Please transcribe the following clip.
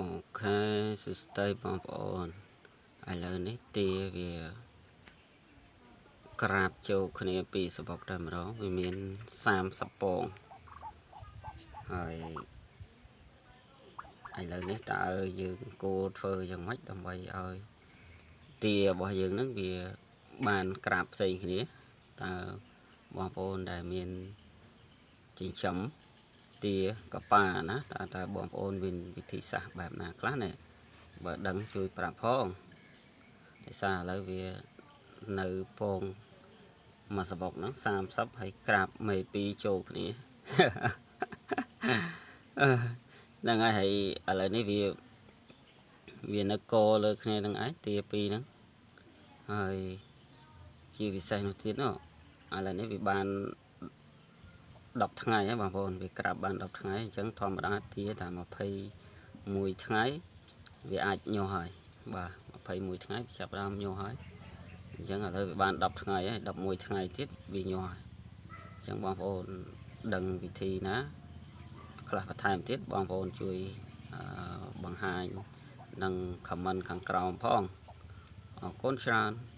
OK សួស្តីបងប្អូនឥឡូវនេះទាវាក្រាបចូលគ្នាពីសបុកតែម្ដងវាមាន30ពងហើយឥឡូវនេះតើយើងគួរធ្វើយ៉ាងម៉េចដើម្បីឲ្យទារបស់យើងនឹងវាបានក្រាបផ្សេងគ្នាតើបងប្អូនដែលមានចិញ្ចឹមទាកប៉ាណាតើតើបងប្អូនមានវិធីសាស្ត្របែបណាខ្លះនេះបើដឹងជួយប្រាប់ផងដោយសារឥឡូវវានៅពងមួយសបុកហ្នឹង30ហើយក្រាបមេ2ចូលគ្នាអឺហ្នឹងហើយហើយឥឡូវនេះវាវានៅកលើគ្នាហ្នឹងឯងទា2ហ្នឹងហើយជាពិសេសនោះទៀតនោះឥឡូវនេះវាបាន10ថ្ងៃហើយបងប្អូនវាក្រាបបាន10ថ្ងៃអញ្ចឹងធម្មតាទាតែ21ថ្ងៃវាអាចញាស់ហើយបាទ21ថ្ងៃវាចាប់ផ្ដើមញាស់ហើយអញ្ចឹងឥឡូវវាបាន10ថ្ងៃហើយ11ថ្ងៃទៀតវាញាស់ហើយអញ្ចឹងបងប្អូនដឹងវិធីណាខ្លះបន្ថែមទៀតបងប្អូនជួយបង្ហាញនិង comment ខាងក្រោមផងអរគុណច្រើន។